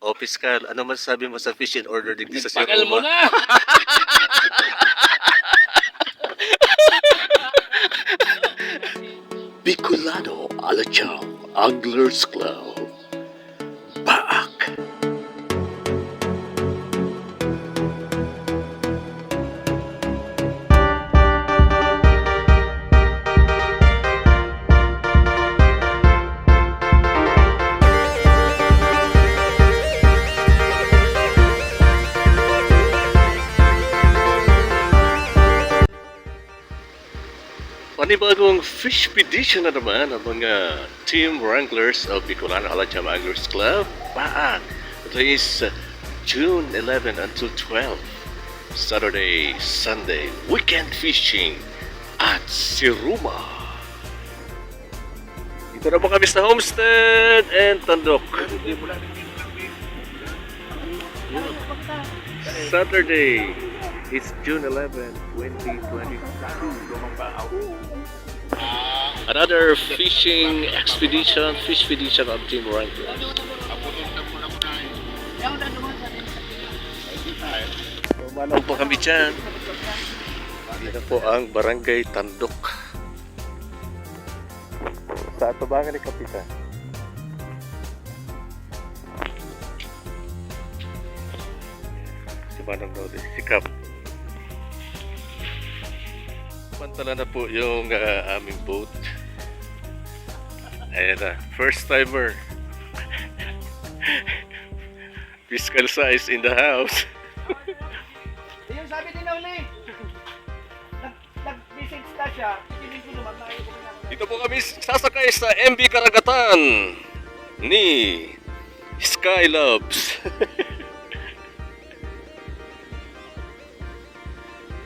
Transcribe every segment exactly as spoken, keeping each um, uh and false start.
O, Piskal, ano masasabi mo sa fish in order digdi sa Bakal mo Siruma? Na! Bicolano Alacham Anglers Club. Baak. Panibagong fishpedition na naman ang mga Team Wranglers of Bicolano Alacham Anglers Club. Baak. Today is uh, June eleven until twelve. Saturday, Sunday, weekend fishing at Siruma. Dito na po kami sa Homestead and Tandok. Saturday, it's June eleven, twenty twenty-two. Another fishing expedition, fishpedition of Team Wranglers. Manong po kami dyan. Dito po ang Barangay Tandok. Sa atubangan ni Kapitan. Si Manong Nodi, si Kap. Pantala na po yung ah, aming boat. Ayan na, first timer. Fiscal size in the house. Yung sabi ni Nauli, nag- nag-message na siya, feeling ko naman, maayo ko na. Dito po kami sasakay sa M V Karagatan ni Sky Loves.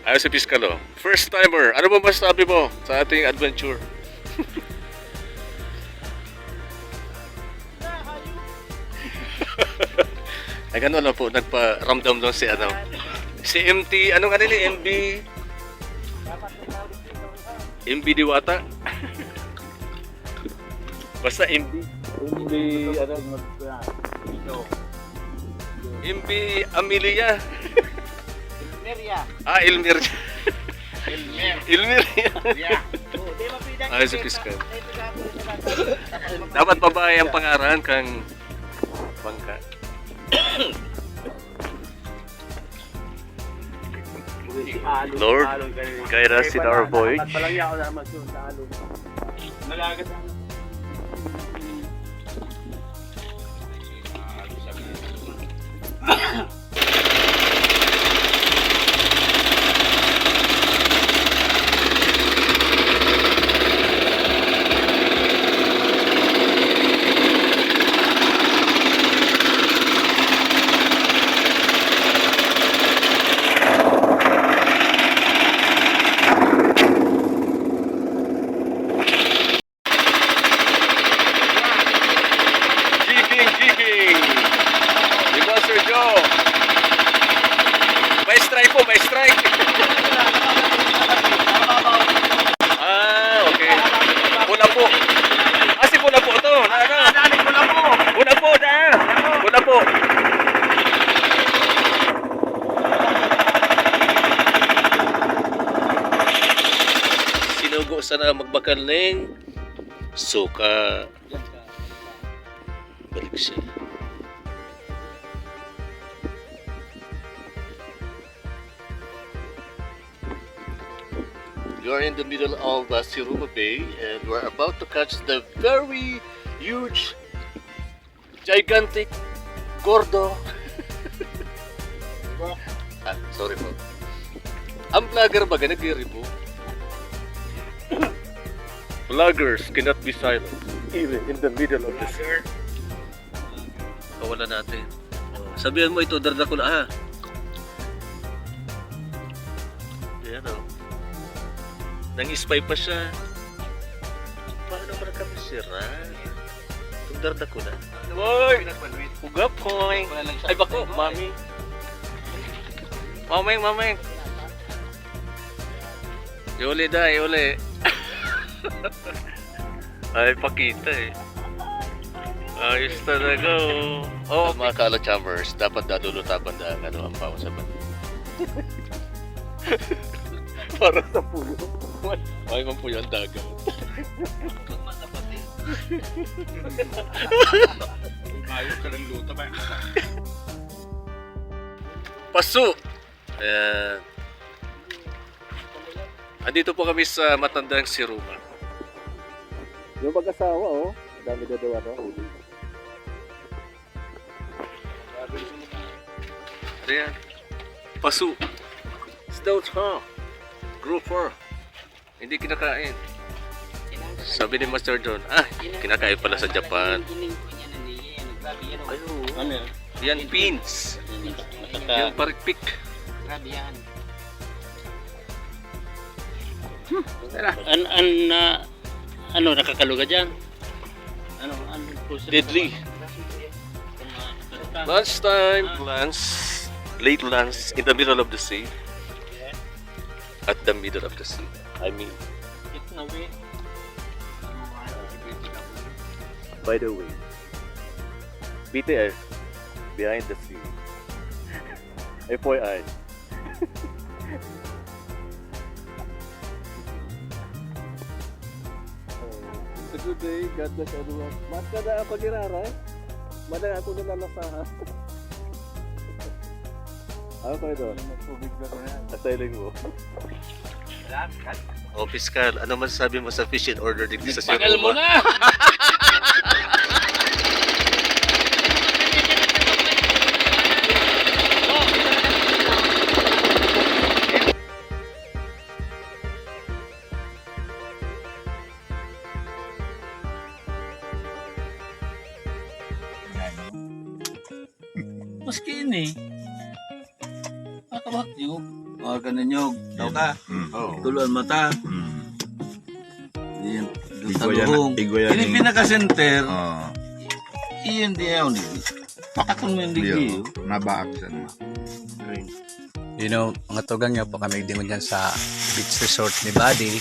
Ayos si Piskal, oh. First timer. Ano ba masasabi mo sa ating adventure? Nag-ano lang po, nagparamdam lang si ano. Si M T, anong ano ni M B? M B Diwata? Basta M B. M B, ano? M B Amelia. Meria. Ah, Elmer. Elmer. Elmer. Yeah. Ay, si Piskal. Dapat babae ang pangaran kang bangka. Lord, guide us in our voyage. Nalagat. Jigging, jigging. Ni Boss Sir Joe. May strike po, may strike. Ah, okay. Pula po. Ah, si Pula po to. Na, ano? Pula po, da. Pula po. Sinugo sana magbakal ning suka. Balik siya. We are in the middle of uh, Siruma Bay, and we're about to catch the very huge, gigantic, gordo. Ah, sorry po. Ang vlogger baga nagre-review. Vloggers cannot be silent, even in the middle of the sea. Kawalan natin. Oh, sabihan mo ito, dardakula ha. Ayan o. Nang-spy pa siya. Paano ba kami sira? Itong dardakula. Boy! Uga, boy! Ay, bako, mami. Mamay, mamay. Iuli da, iuli. Ay, pakita eh. Ayos talaga, oh. Oh, mga ka-Alachambers, dapat dadulutaban na ang, ano, ang baon sa banyo. Para sa puyo. May man puyo ang dagat. Ayos ka ng luto, ba? Paso! Ayan. Andito po kami sa matandang si Roma. Yung mag-asawa, oh. Ang dami na daw, ano. Ano yan? Paso. Stout, ha? Grouper. Hindi kinakain. Sabi ni Master John, ah, kinakain pala sa Japan. Ay, oo. Yan, pins. Yan, parikpik. Grabe yan. An, an, ah, ano, nakakaluga dyan? Ano, ano po sila? Deadly. Lunch time. Lunch. Late lunch in the middle of the sea. At the middle of the sea. I mean, by the way, B T S, Behind the Sea. F Y I. It's a good day. God bless everyone. Maska na ang pag-irara. Madala ako na lalasahan. Ano pa ito? Tubig na ko na yan. At tiling mo. Salamat. Oh, Piskal, ano masasabi mo sa fish in order digdi sa Sierra? Pakal mo na! Maski ini. Makabahak niyog. Mga ganun niyog. Daw ka. Mm. Oo. Tulo ang mata. Mm. Yan. Igwa yan, taluhong. Igwa yan. Ini eh. Pinaka-center. Oo. Iyan di ayaw ni. Pakatong mo yung digdi, oh. Nabaak siya na. Green. You know, mga tugang niyo po kami, di mo dyan sa beach resort ni Buddy.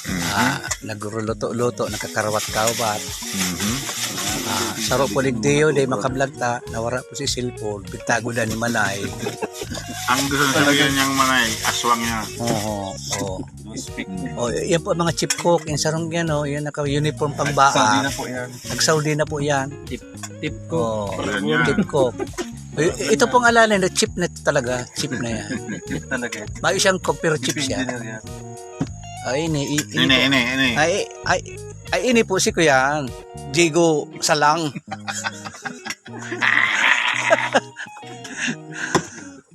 Mhm. Ah, nagluluto-luto, nagkakarawat-kawat. Mhm. Ah, saro po digdi yun, di makablog ta, nawara po si cellphone, pitago na ni Manay. Ang gusto na sabihin niyang Manay, aswang niya. Oo, oo. Speak. Oh, yan po ang mga chief cook, yung sarong yan, oh, yung naka-uniform pang baa. Saudi na po yan. Nag-Saudi na po yan. Chief, chief cook. Oh, chief cook. Yan, yan. Ito pong alalan na chief na ito talaga, chief na yan. Chief talaga yan. Mayo siyang cook, pero chief siya. Chief engineer yan. Ay, ini, i-, ini Ini, po. Ini, ini. Ay, ay, ay, ini po si Kuya Diego Salang.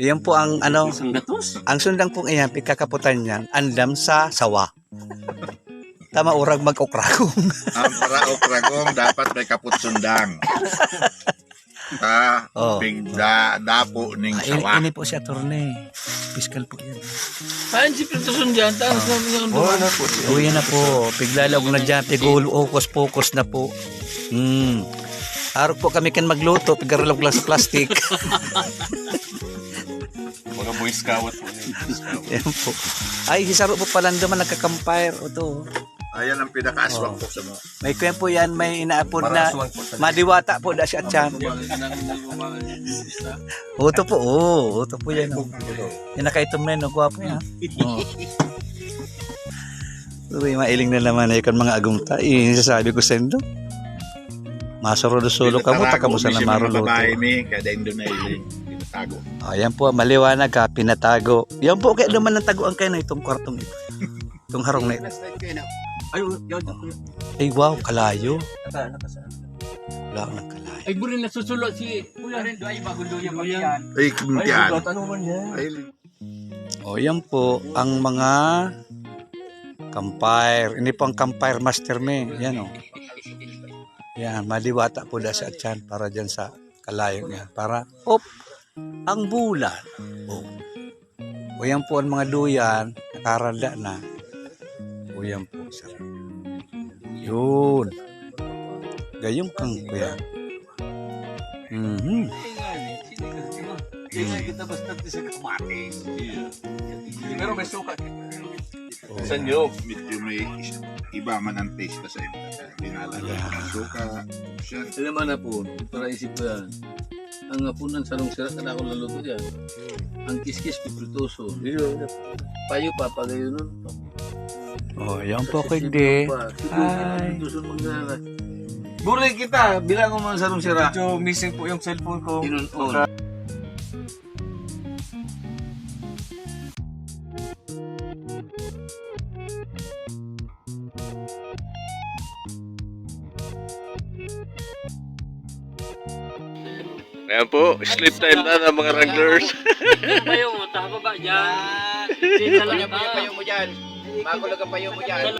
Yan po ang ano, Isang gatos. Ang sundang pong iyan, pagkakaputan niyan, andam sa sawa. Tama, urag mag-okragong. Ang para okragong, dapat may kaput sundang. Ah, oh. Pigda, dapo ning Ah, ini, sawa. Ini po si attorney. Piskal po yan. Saan si Prito Sundyan? Taas na niya ang Oh, duman. Ano po siya? Uwi na po. Piglalog na dyan. Tigul, ukos-pukos na po. Hmm. Arog po kami kan magluto, pigaralog lang sa plastic. Mga Boy Scout po yun. Boy Scout. Yan po. Ay, si Saro po pala naman nagka-campfire. Ito. Ayan ang pinakaaswang Oh. po sa mga May kuyan po yan, may inaapod Para na aswang po talaga. Madiwata po da siya tiyan. Yan ang hindi mo mga Uto po, oo. Uto po yan, oh. Yan nakaitom na yun, oh. Gwapo yan. Oh. Uy, mailing na naman na yung mga agumta. Eh, yung sasabi ko sa indo. Masuro do solo ka mo, taka mo sa Pinatago, namaro may mga babae, luto. May kada indo na iling. Pinatago. Oh, yan po, maliwanag ka, pinatago. Yan po, kaya naman ang taguan kayo na itong kwartong ito. Itong harong na ito. Ay, oh, yun. Ay, wow, kalayo. Naka, naka saan? Wala akong nagkalayo. Ay, buri nasusulo si Kuya. Ay, bagong luya pa yan. Ay, Ay, kumpiyan. Bugat, ano man yan? Ay, O, yan po ang mga campfire. Ini po ang campfire master me. Yan, oh. Yan, maliwata po da sa tiyan para dyan sa kalayo niya. Para, op, ang bulan. Oh. O, yan po ang mga duyan. Nakaranda na. O, yan po, sir. Yun. Gayong kang kuya. Mhm. Ay, nga, eh. Sinigang, di ba? Sinigang kita basta sa kamatis. Pero may suka. Sa inyo, medyo may is-, iba man ang taste na sa iba. Linalagay ko ng suka, siya. Alam mo na po, para isip ko yan. Ang hapon ng sarong sira, kana ko laluto yan. Ang kiskis, piprituso. Payo, papagayon nun. Oh, yan po, Kuya Digdi. Hi. Piprituso, magnana. Buray kita, bilang ko mga sarong sira. Medyo missing po yung cellphone ko. Inun-un. Ayan po, sleep time na ng mga wranglers. Payo mo, taha baba dyan. Dito lang. Payo mo dyan. Bago lang ang payo mo dyan.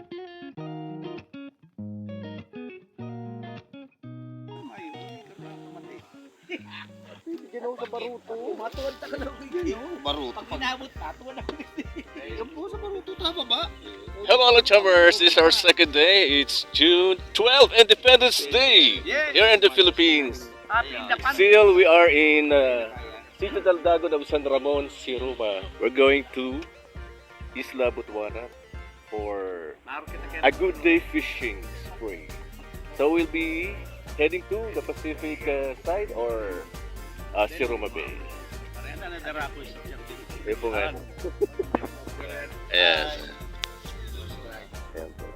Baruto. Pag inabot pa, tuwa na. Yan po sa baruto, tama ba? Hello, Chummers. This is our second day. It's June twelve, Independence Day here in the Philippines. Still, we are in uh, Sitio Daldagon of San Ramon, Siruma. We're going to Isla Butuana for a good day fishing spree. So we'll be heading to the Pacific uh, side or uh, Siruma Bay. Ayun po nga. Ayan. Ayan po.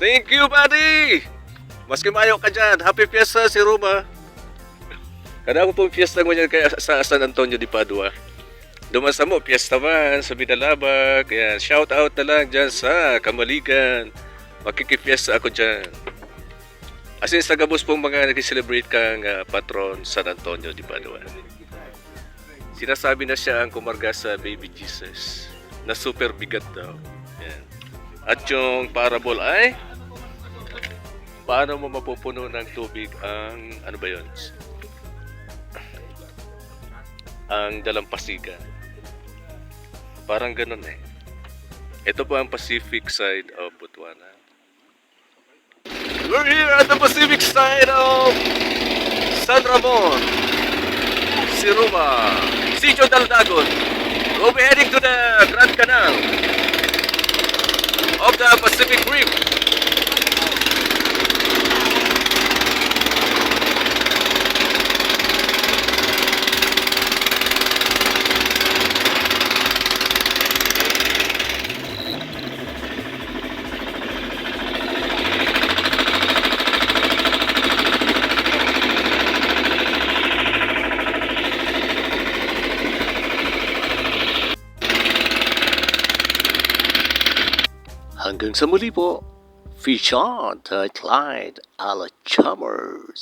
Thank you, buddy! Maski mayo ka dyan, happy fiesta, Siruma! Kada ako pong fiesta ngunyan kaya sa San Antonio de Padua. Duman sa mo, fiesta man, sa Binalabak. Ayan, shout out na lang dyan sa Kamaligan. Makikifiesta ako dyan. As in, sa gabos pong mga nag-celebrate kang ah, patron San Antonio de Padua. Sinasabi na siya ang kumarga sa Baby Jesus na super bigat daw. Ayan. At yung parable ay paano mo mapupuno ng tubig ang, ano ba yun? Ang dalampasigan. Parang ganun eh. Ito po ang Pacific side of Botswana. We're here at the Pacific side of San Ramon, Siruma, Sitio Daldagon. We'll be heading to the Grand Canal of the Pacific Rim. Hanggang sa muli po, Fish on the Clyde a la Chummers.